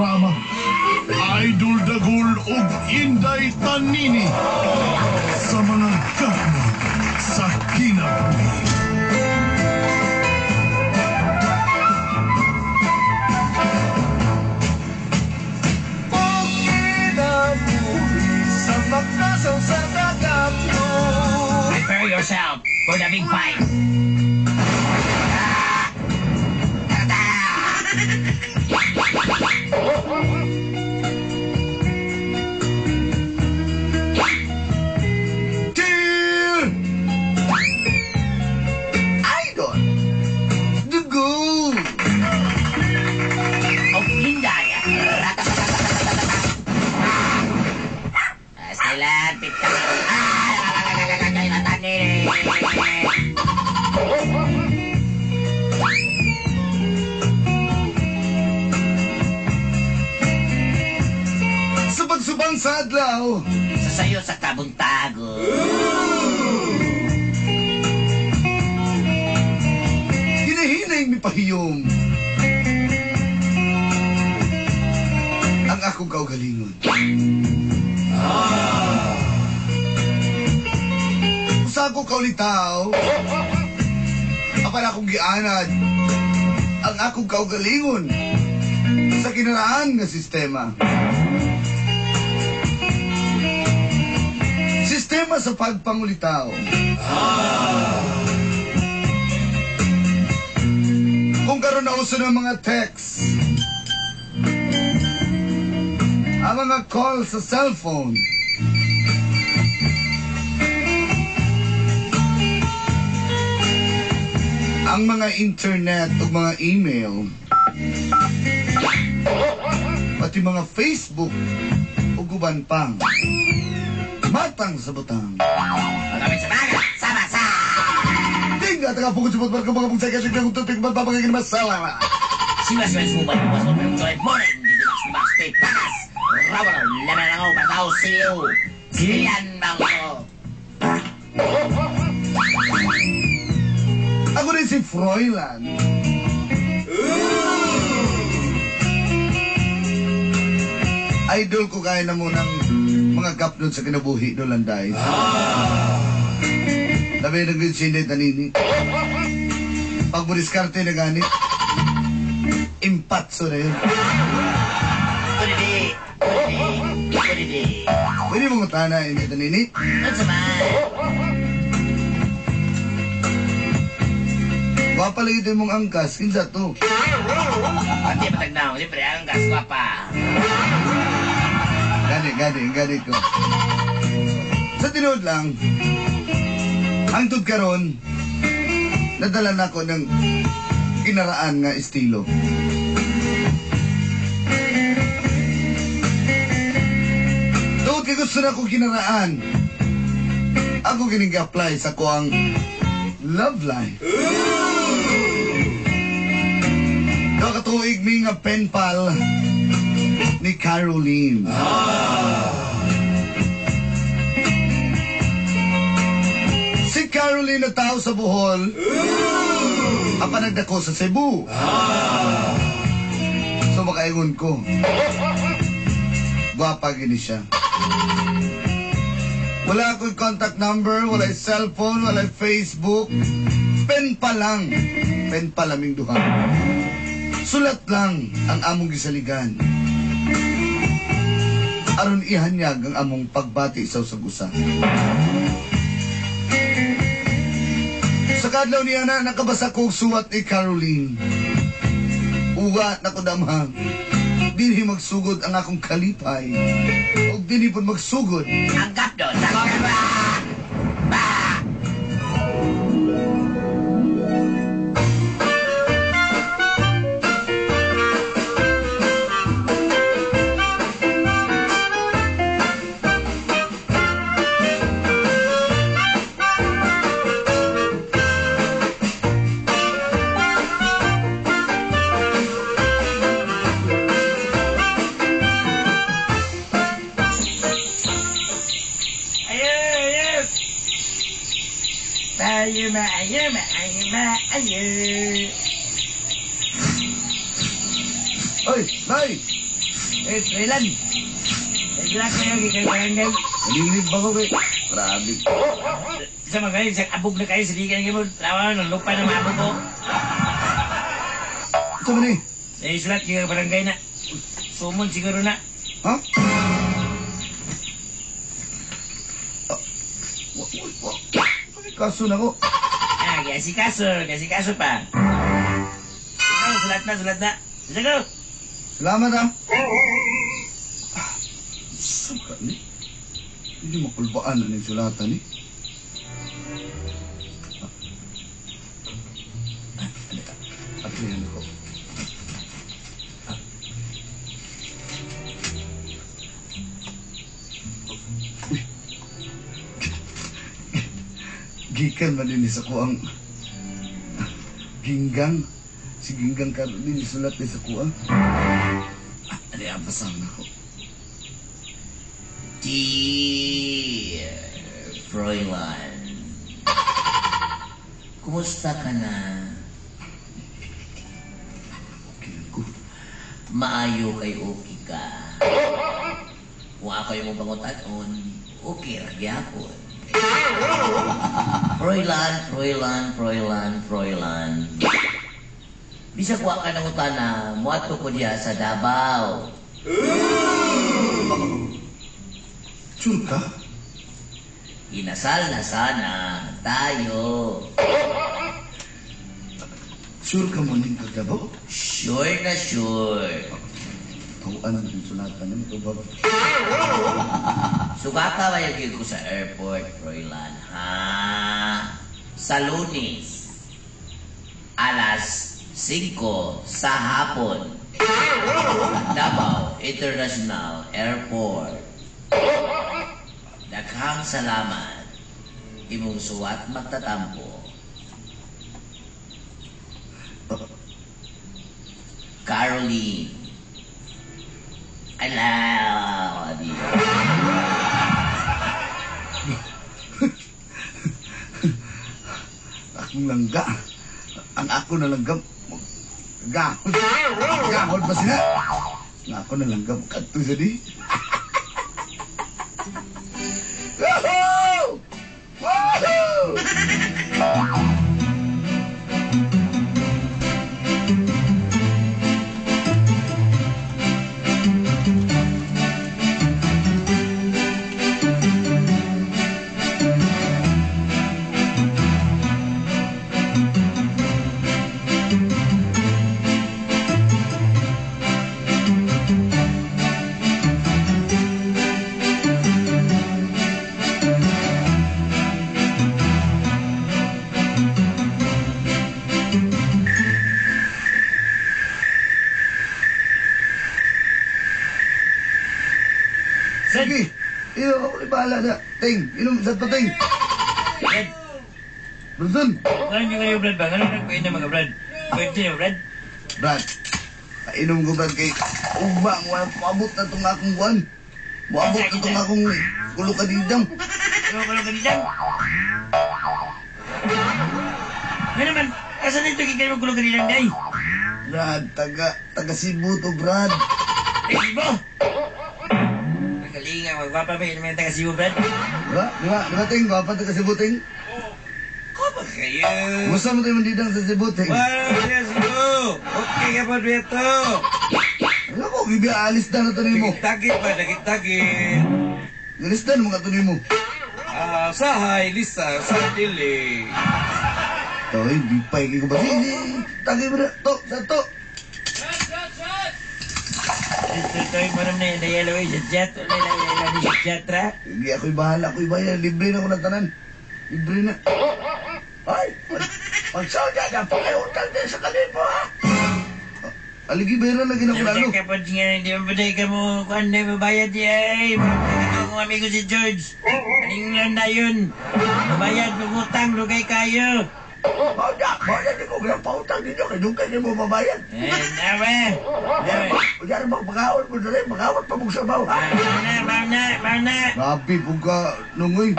programa. Idol Dagul ug Inday Tanini sa mga gapno sa kinabuhi. Kinabuhi sa makasaw sa kagapno. Prepare yourself for the big fight. Dear Idol Dugo. Oh, Inday. Sila, pita. Ah, Sa pagsubang sa adlaw. Sa sayo sa kabuntago. Hinahinay mi pahiyom ang akong kaugalingon. Usa ko kaulitaw, apan akong gianad ang akong kaugalingon sa kinaraan nga sistema. Sistema sa pagpangulitaw. Kung karon na uso ng mga text, ang mga call sa cellphone, ang mga internet o mga email, pati mga Facebook o guban pang matang sa butang. Pagkamit sa baga, sama-sa. Tingga, taga pukul sa pagka mga pagsa kasi kung tutik magpapagay na masala. Sima sima sumubay bukas mo joy morning dito mas mas pagas. Rawalo laman ang bataw siyo. Silian bangko. Ako rin si Froilan. Idol ko kaya na mo ng mga gapnod sa kinabuhi do landay. Labi na gud si Inday Tanini. Pag mo diskarte na gani, impatso na yun. Pwede, pwede, pwede. Pwede mong utana, Inday Tanini? Unsa man? Gwapa lagi ito mong angkas. Kinsa to? Hindi patagnaw. Siyempre, ang gas gwapa. Gani, gani, gani ko. Sa tinuod lang, hangtod karon, nadala na ko ng kinaraan nga estilo. Tungod kay gusto na ko kinaraan, ako kining apply sa kuang love life. Duha ka tuig mi nga pen pal ni Caroline. Si Caroline na tao sa Bohol, apan nagdako sa Cebu. So makaingon ko, gwapa gini siya. Wala akong contact number, wala cellphone, wala Facebook. Pen pa lang. Pen pa laming duha. Sulat lang ang among gisaligan. Aron ihanyag ang among pagbati sa usag usa. Sa kadlaw niya na nakabasa ko og suwat ni Caroline. Uga na ko damha. Dinhi magsugod ang akong kalipay. Og dinhi pud magsugod Ang gapdo sa ba. Ba. Ayo, ma, ayo, ma, ayo, ma, ayo. Oy, Nay! Eh, Freeland. Nagla kayo, kay barangay. Nalilig ba ko kay? Grabe. Sa mga kayo, sa abog na kayo, sa di ka mo. Lawa, ng lupa na maabog ko. Sa man eh? Eh, sulat kay barangay na. Sumon siguro na. Ha? Wa, wa, wa. Kaso na ko. Ah, kasi kaso pa. Ikaw, sulat na, sulat na. Sige. Salamat ah. Suka ni. Hindi makulbaan na ng sulatan ni. Atrihan ko. Uy. Gikan man din sa ko ang Ginggang. Si Ginggang karon din sulat ni sa kuha. Ali, ang basahan ako. Dear Fräulein, kumusta ka na? Okay ko. Maayo kay okay ka. Kung ako yung pangutanon, okay ra gyapon. Fräulein, Fräulein, Fräulein, Fräulein. Bisag wa ka nang utana, muadto ko diha sa Davao. Sure ka? Inasal na sana tayo. Sure ka mo ning kagabaw? Sure na sure. Tawaan ang sulatan ni ito ba? Sugata ba yung ko sa airport, Fräulein, ha? Sa Lunes, alas 5 sa hapon. Davao International Airport. Daghang salamat. Imong suwat magtatampo. Caroline. I love you. Akong langga. Ang ako na langga. Gahod. Gahod ba sila? Ang ako na langga. Kadto sa di. Woohoo! Woohoo! Sige, inom ako ni bahala na. Ting, inom sa to, ting. Brad, Brunson. ano yung kayo, Brad ba? Ano nagpainom mga Brad? Pwede na, Brad? Brad, painom ko Brad kay ugma, wala paabot na itong akong buwan. Muabot na itong akong kulo kadidang. Kulo kadidang? Nga naman, asa dito kay kulo kadidang day? Brad, taga Cebu to, Brad. Taga Cebu? Magaling nga, magwapa pa yun naman taga Cebu, Brad. Diba? Diba? Diba, ting? Gwapa taga Cebu, ting? Gwapa kayo. Musta mo tayo mandidang sa Cebu, ting? Wow, yes, go! Okay ka pa dito! Ano ko, bibi, alis na na to nimo. Dagit-dagit ba? Dagit-dagit. Alis na mga to nimo. Ah, sahay, Lisa, sa dili. Toy, bipay kayo ba? Sige, tagay mo na. To, sa to. Ito, parang na yung yellow eh, sa jet. Wala, sa jet, ra. Sige, ako'y bahala, ako'y bahala. Libre na ako ng tanan. Libre na. Ay, pagsaw niya, pakiutang din sa kalibo, ha? Aligi, bayaran lagi na ko lalo. Hindi ka nga, hindi mo ba ka mo, kuan na mabayad di ay. Ito akong amigo si George. Aning lang na yun. Mabayad, magutang, lugay kayo. Mauda, di ko ginang pautang ninyo, kay dungkay ni mo mabayad. Eh, nawa. Kunyari, magpakaon mo na rin, magawat pa mong sabaw, ha? Mauna, mauna, mauna. Grabe po ka, nungoy.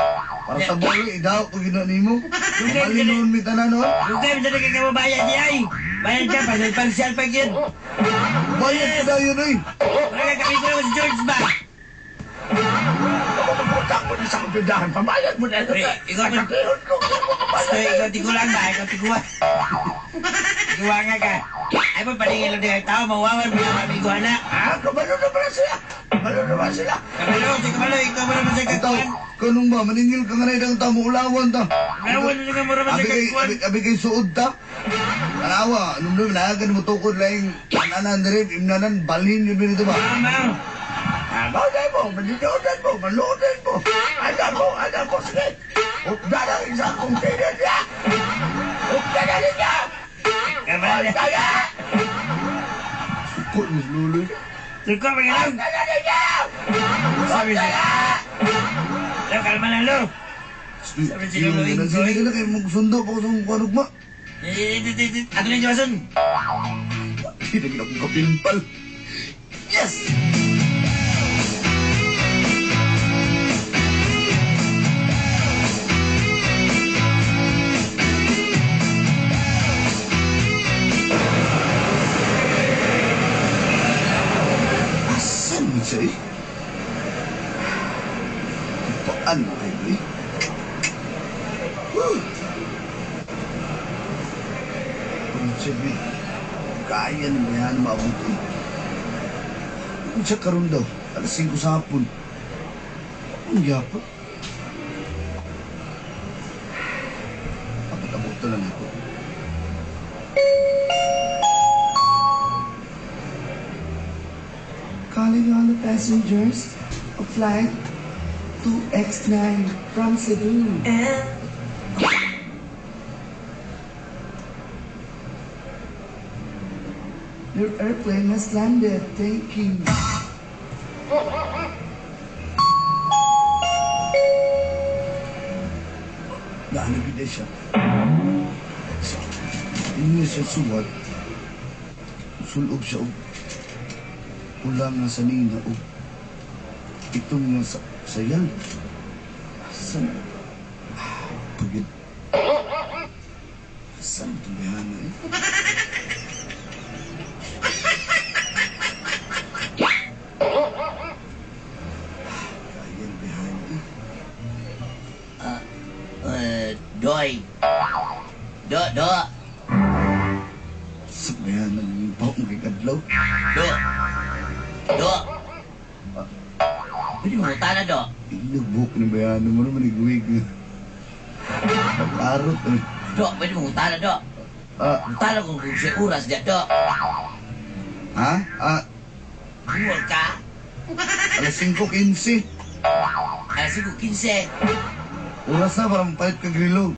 Para sa bolo, idaw ko gina nimo. Mali noon mi tanan noon. Lugay, mo talaga ka mabayad di ay. Bayad ka, pasyal-pasyal pa yun. Bayad ka dayon eh. Wala ka kami ko si George ba? Ako magutang mo na sa kumpidahan. Pabayad mo na. Eh, ikaw man- Katakihon ko. Gusto, ikaw tigulang ba? Ikaw tiguwa. Tiguwa nga ka. Ay mo, paningin lang din tao, mawawan mo yung amigo, anak. Ah, kabalo na ba sila? Kabalo na ba sila? Kabalo, si kabalo, ikaw mo naman sa Ikaw, kakuan. kanong ba, maningil ka nga na idang tamo, ulawan ta. Ulawan na nga mo naman sa Abi kay, kakuan. abi kay suod ta. Tanawa, nung nagan mo tukod laing ananan dire, imnanan, balhin yun dito ba? Mama, Ah, bagay mo, malinodan mo, maludan mo. Anak ko, sige. Hupda na rin sa container niya. Hupda na rin niya. kabalo. Hupda na! Suko ni Lolo. Suko, mga Hupda na rin niya! Sabi siya. Lo, kalma lang, lo. Sabi si Lolo Sige Ingoy. na kayo magsundo pa ko sa kung kanugma. Ato na yung Jason. Hindi na akong kapimpal. Yes! Asan mo siya eh? Paan mo kayo eh? Whew! Pag-sabi, kaya ni Mayan maabot eh. Kung siya karon daw, alas 5 sa hapon. Ang gyapon. Dapat abutan lang ako. Calling all the passengers of flight 2X9 from Cebu. Your airplane has landed. Thank you. Naano gid siya. So, inyo siya suwat. Sulob siya og pula nga sanina og itong nga sa sayal. Asan? Ah, pagid. Asan itong bayana eh? Kaya ng bayana eh. Doy. Do, do. Sa bayana ng baho mo kay kadlaw. Do. Do. Pwede mo na, do. Inubok ni bayana mo naman iguig. Pag-arot. Eh. Do, pwede mo na, do. Ah, Utana kung si oras diya, do. ha? Ah, Buwal ka. alas 5:15. Alas 5:15. Oras na para mapalit ka grilo.